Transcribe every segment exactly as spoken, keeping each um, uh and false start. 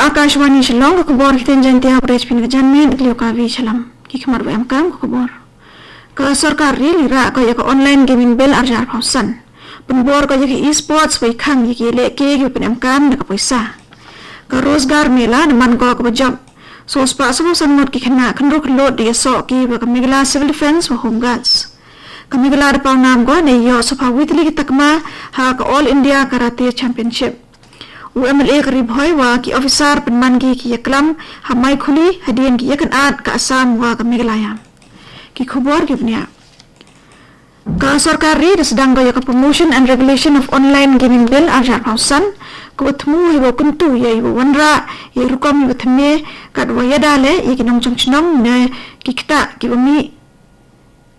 Akashvani Shillong, ka khubor ktien Jaiñtia, pyrchah phi na ka janmiet, ka Liu Kavi Chalam. Ki khmat wa emkaam ka khubor. Ka sorkar ri da rah ko ya ka Online Gaming Bill ar hajar arphaw san. Pynbor ko ya ka e-sports wei khang ya ki lehke kiwa pynemkaam da ka poisa. Ka Rozgar Mela da man ko kawa jop. Soo spah soo phaw san ngut ki khynnah khynroo khyllood da yasoh ki wa ka Meghalaya Civil Defence wa Home Guards. Ka Meghalaya da paw naam ko nei yoh soo phaw wi tylli ki takma ha ka All India Karate Championship. U MLA ka Ri Bhoi wa ki officer pynman ki ki yaklam ha Maikhuli hadien ki yakynad ka Assam wa ka Meghalaya. Ki khubor ki bniah. Ka sorkar ri da sdang ko ya ka Promotion and Regulation of Online Gaming Bill ar hajar arphaw san, kawa thmu heiwa kyntu ya iwa wanrah ya i rukom iwa thymme, katwa yada leh ya ki nongchong chnong ne ki ktah kiwa mih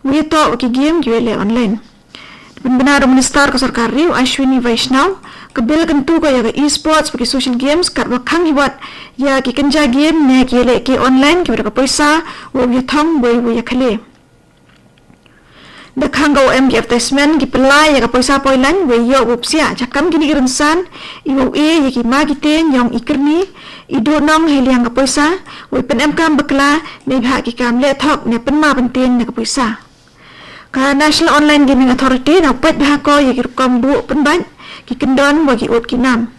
wa yatoh wa ki game kiwa leh online. Pynbna da u Minister ka sorkar ri u Ashwini Vaishnaw, ka bill kyntu ko ya ka e-sports wa ki social games katwa khang hi wat ya ki kynja game ne ki yalehke online kiwa da ka poisa wow yathong wei wow yakhale. Da khang ko wa em ki advertisement ki pynlai ya ka poisa poilain wei yoh wow psiah cha kam kini ki rynsan, i wow e ya ki ma ki tieñ yong i kyrni, i duh nong heiliang ka poisa, wei pynemkaam bakla neibhah ki kaam lehthok ne pynma pyntieñ na ka poisa. Ka National Online Gaming Authority da pait bha ko ya ki rukom booh pynbait, ki kyndon wa ki ood ki naam.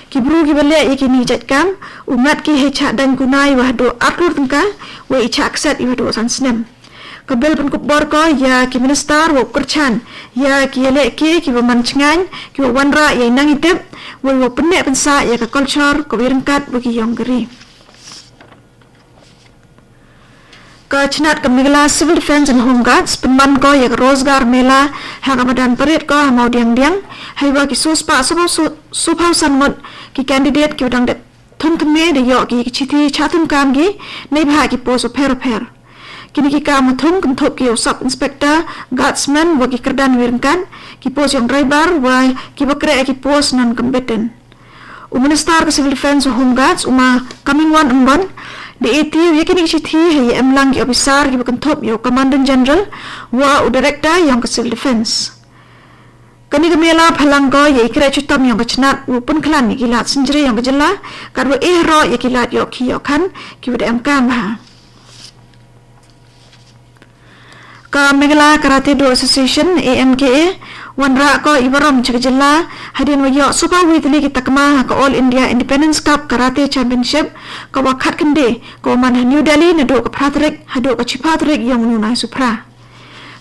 Ki bru kiwa leh ya kini ki jait kaam, u ngat ki hei chah daiñ kuna iwa hadooh ar klur tyngka, wei i chah kset iwa hadooh san snem. Ka bill pynkupbor ko ya ki minister wow kyrchaan ya ki yalehke kiwa man chngaaiñ, kiwa wanrah ya i nang i tip, wei wow pynneh pynsah ya ka culture kawa i ryngkat wa ki yong ka ri. Ka chnat ka Meghalaya Civil Defence and Home Guards pynman ko ya ka Rozgar Mela ha ka madan parade ko ha Mawdiangdiang, heiwa ki soo spah soo phaw san ngut ki candidate kiwa dang dep thung thymme da yoh ki ya ki chithi chah thung kaam ki neibhah ki post waphær waphær. Kini ki kaam wa thung kynthup ki ya u Sub Inspector, Guardsman wa ki kyrdan wa i ryngkat, ki post yong driver wa kiwa kreh ki post non-combatant. U Minister ka Civil Defence wa Home Guards, u ma Comingone Ymbon, da e u ya kini ki chithi heiwa emlang ki officer kiwa kynthup ya u Commandant General wa u Director yong ka Civil Defence. Kani ka mela phalang ko ya i kreh chitom yong ka chnat wow pynkhlan ya ki laad synjri yong ka jylla, katwa e haroh ya ki laad yoh khih yoh khan kiwa da emkaam bha. Ka Meghalaya Karate Do Association, AMKA, wanrah ko i warom cha ka jylla hadien wa yoh soo phaw wi tylli ki takma ha ka All India Independence Cup Karate Championship kawa khatkhynde kawa man ha New Delhi nadooh ka phra tarik hadooh ka chiphaw tarik yong uni u Naisuphra.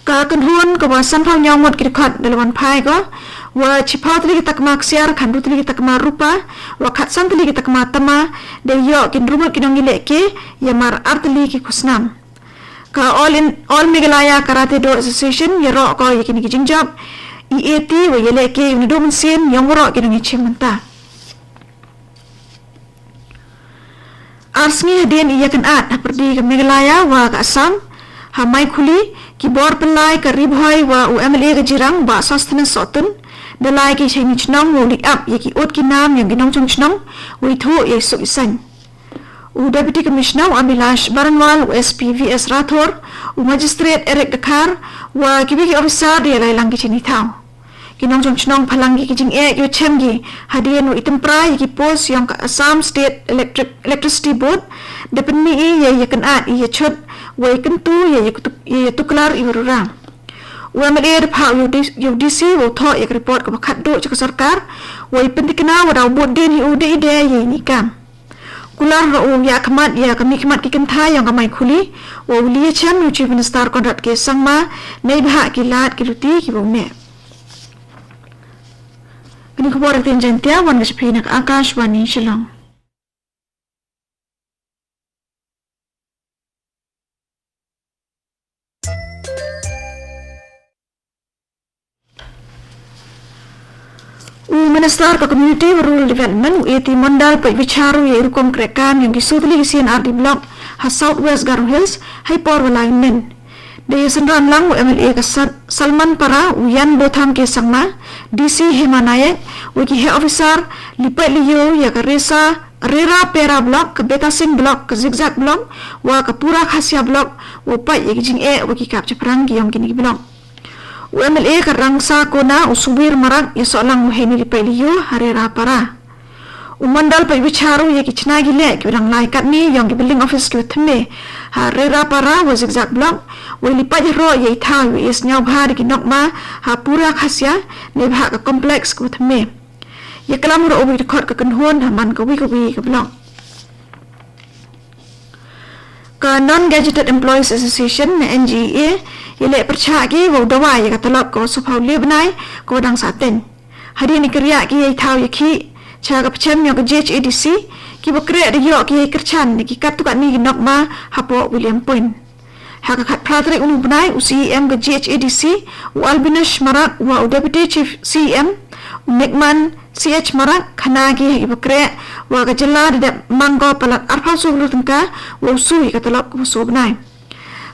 Ka kynhun kawa sanphaw ynñiaw ngut ki dkhot da la wan phai ko, wa chiphaw tylli ki takma ksiar, khatynru tylli ki takma rupa, wa khatsan tylli ki takma tama, da yoh ki ynru ngut ki nongyalehke, ya mar ar tylli ki khusnaam. Ka All Meghalaya Karate Do Association yaroh ko ya kini ki jingjop, i e wa yalehke ya u nadooh mynsien yong waroh ki nongyachim bynta. Ar sngi hadien i yakynad hapyrdi ka Meghalaya wa ka Assam, ha Maikhuli, ki bor pynlai ka Ri Bhoi wa u MLA ka Jirang, Bah Sosthenes Sohtun, da lai ki cha ini i chnong wow li ap ya ki ood ki naam yong ki nongchong chnong, wei thooh ya i suk i saiñ. U Deputy Commissioner u Abhilash Baranwal, u SP V S Rathore, u Magistrate Eric Dkhar, wa kiwi ki officer da yalai lang ki cha ini i thaw. Ki nongchong chnong phalang ki ki jingeh kiwa chem ki hadien wa i tympra ya ki post yong ka Assam State Electricity Board, da pynmih i ya i yakynad i yachut, wei kyntu ya i yatuklar iwa rura. U MLA da phah u ya u DC wow thoh ya ka report kawa khaddooh cha ka sorkar, wei pyntikna wa daw bood dien hi u da i de ya ini i kaam. Kular u wow yahkhmat ya ka mihkhmat ki kynthai yong ka Maikhuli, wow li yachem u Chief Minister Conrad K Sangma neibhah ki laad ki luti kiwa u neh. Kani ka khubor ktien Jaiñtia wan ka cha phi na ka Akashvani Shillong. U Minister ka Community wa Rural Development, u A T Mondal, pait bichaar u ya i rukom krehkaam yong ki soo tylli ki C and R D Block ha South West Garo Hills heipor wa lai ynnin. Da yasynran lang u MLA ka Salmanpara, u Yanbotham K Sangma, DC Hema Nayak, wa ki heh officer, li pait li yoo ya ka Rerapara Block, ka Betasing Block, ka Zikzak Block, wa ka Pura Khasia Block, wow pait ya ki jingeh wa ki kaam chaphrang ki yong kini ki block. U MLA ka Rangsakona, u Subir Marak, yasoh lang u heini li pait li yoo ha Rerapara. U Mondal pait bicharu ya ki chna ki leh kiwa dang lai katni yong ki building office kiwa thymme ha Rerapara wa Zigzag Block, wei li pait haroh ya i thaw iwa e sñiawbha da ki nokma ha Pura Khasia neibhah ka complex kawa thymme. Yaklam haroh u wa i dkhot ka kynhun ha man kawi kawi ka block. Ka Non-Gazetted Employees Association næ N G E A yaleh pyrchah ki wow dawa ya ka tulop kawa soophaw le bnai kawa dang sahteiñ. Hadien i kyrriah ki yei thaw yakhih cha ka pchem yong ka G H A D C, kiwa kreh da yoh ki yei kyrchaan na ki kattu katni ki nokma hapoh William Point. Ha ka khatphra tarik uni u bnai, u C E M ka G H A D C, u Albinish Marak wa u Deputy Chief C E M, u Nickman C H Marak, khana ki ha kiwa kreh wa ka jylla da dep mang ko palat arphaw soo klur tyngka wow su ya ka tulop kawa soo bnai.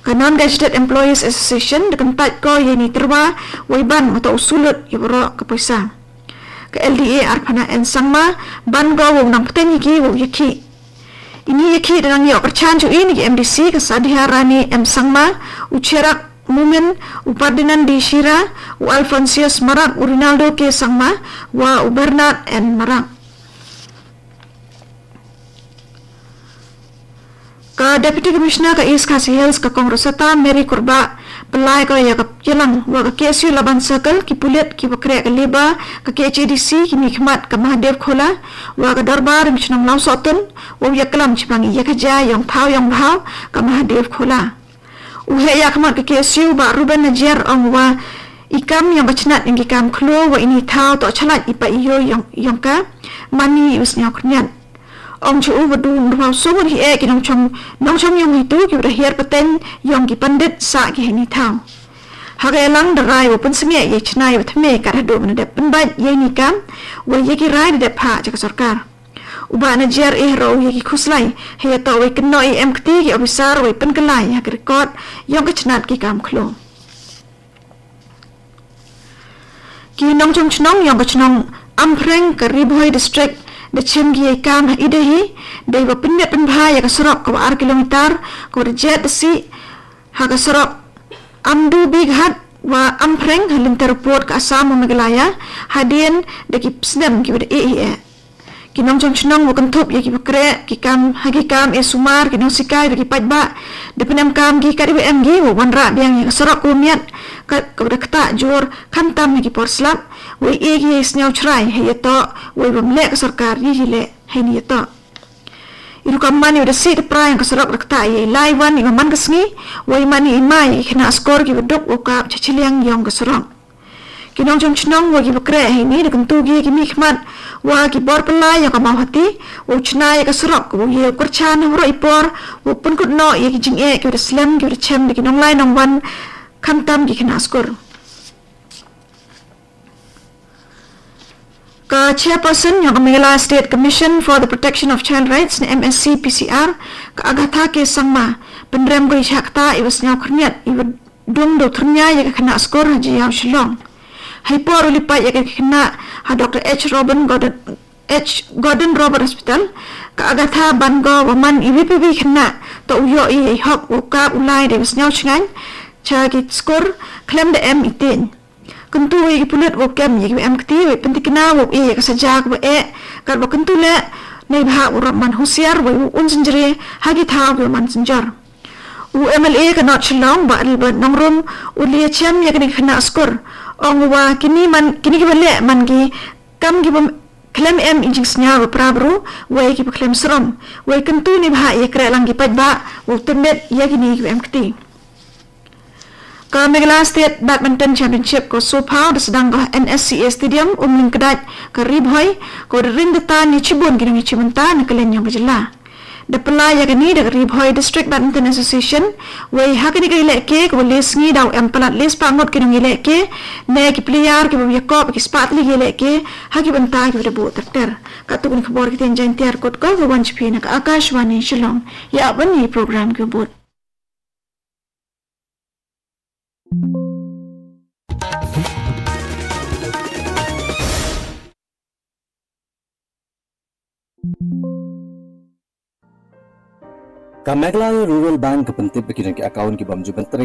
Ka Non-Gazetted Employees Association da kyntait ko yeini i tyrwa wei ban watoh u su lut ya waroh ka poisa. Ka L D A Arphana N Sangma ban ko wow nang pteiñ ya ki wow yakhih. Ini i yakhih da nang yoh kyrchaan jooh i na ki M D C ka Sadhiarani M Sangma, u Cherak Momin, u Ferdinand D Shira, u Alphonsius Marak, u Rinaldo K Sangma wa u Bernard N Marak. Ka Deputy Commissioner ka East Khasi Hills ka Kong Rosetta Mary Kurbah pynlai ko ya ka yalang wa ka K S U Laban Circle, ki pulit kiwa kreh ka labour ka K H A D C, ki mihkhmat ka Mahadev Khola wa ka dorbar yong chnong Lawsohtun wow yaklam chaphang i yakhaja yong thaw yong bhaw ka Mahadev Khola. U heh yahkhmat ka K S U Bah Reuben Najiar ong u wa i kam yong ka chnat yong ki kaam khloo wa ini i thaw toh chalait i pait i yoo yong ka, man i iwa sñiaw khyrñiat. Ong cha u wa du arphaw soo ngut hi eh ki nongchong yong heitu kiwa da hiar pateiñ yong ki pandit sah ki heini i thaw. Ha ka yalang da rai wow pynsangeh yei chna iwa thymme kat hadooh wa da dep pynbait yeini i kaam wei ya ki rai da dep phah cha ka sorkar. U Bah Najiar e haroh u ya ki khuslai heiyatoh wei kynnoh i emkti ki officer wei pynkylla ha ki record yong ka chnat ki kaam khloo. Ki nongchong chnong yong ka chnong Amphreng ka Ri Bhoi District da chem ki yei kaam ha Idahi deiwa pynmiat pynbha ya ka sarok kawa ar kilometer kawa da jet da sih ha ka sarok Amdu Bighat wa Amphreng ha lynter u pood ka Assam wa Meghalaya hadien da ki snem kiwa da eh hi eh. Ki nongchong chnong wa kynthup ya kiwa kreh ki kaam ha ki kaam e sumaar, ki nongsikai wa ki paidbah da pynemkaam ki kat iwa em ki wow wanrah biang ya ka sarok kawa miat kawa da ktah joor khamtam ha ki por slap wei e ki yei sñiaw chrai heiyatoh wei wym leh ka sorkar yei yaleh heini yatoh. I rukom man iwa da sih da pra yong ka sarok da ktah yei lai wan iwa man ka sngi wei man i i ma ya ki khynnah skur kiwa duk wow kap cha chiliang yong ka sarok. Ki nongchong chnong wa kiwa kreh heini da kyntu ki ya ki mihkhmat wa ki bor pynlai yong ka Mawhati wow chna ya ka sarok kawa ye u kyrchaan ha waroh i por wow pynkut noh ya ki jingeh kiwa da slem kiwa da chem da ki nonglai nongwan khamtam ki khynnah skur. Ka Chairperson yong ka Meghalaya State Commission for the Protection of Child Rights næ M S C P C R, ka Agatha K Sangma, pynrem ko i chah ktah iwa sñiaw khyrñiat iwa dung da u thyrnia ya ki khynnah skur ha Jaiaw, Shillong. Heipor u li pait ya ki khynnah ha Doctor H Robin Gordon, H Gordon Roberts Hospital, ka Agatha ban ko wa man iwi pa iwi i khynnah toh u yoh i yei hok wow kap u lai deiwa sñiaw chngaiñ cha ki skur khlem da em i tieñ. Kyntu ya ki pulit wow kem ya kiwa emkti wei pyntikna wow e ya ka saja kawa eh, katwa kyntu leh neibhah wow rap man husiar wei wow un synjre ha ki thaw kiwa man synjor. U M L A ka North Shillong Bah Adelbert Nongrum u li yachem ya kani ka khynnah skur, ong u wa kini kiwa leh man ki kam kiwa khlem em i jingsñiaw wa pra bru wei kiwa khlem sarom, wei kyntu neibhah yakrehlang ki paidbah wow tipmit ya kini kiwa emkti. Ka Meghalaya State Badminton Championship kawa soophaw da sdang ko ha N S C A Stadium, Umlyngkdait, ka Ri Bhoi, kawa da ring da tan ya chiboon ki nongyachimbynta na kylleiñ yong ka jylla. Da pynlai ya kani da ka Ri Bhoi District Badminton Association, wei ha kani ka yalehke kawa le sngi daw em palat le spah ngut ki nongyalehke næ ki player kiwa yakop ki spah tylli ki yalehke ha ki bynta kiwa da booh tyrter. Kattu kani ka khubor ki teiñ Jaiñtia kut ko kawa wan cha phi na ka Akashvani Shillong. Ya ap wan ya ki program kiwa bood. Ka Meghalaya Rural Bank ka pyntip ba ki nong ki account ki bym ju pyntre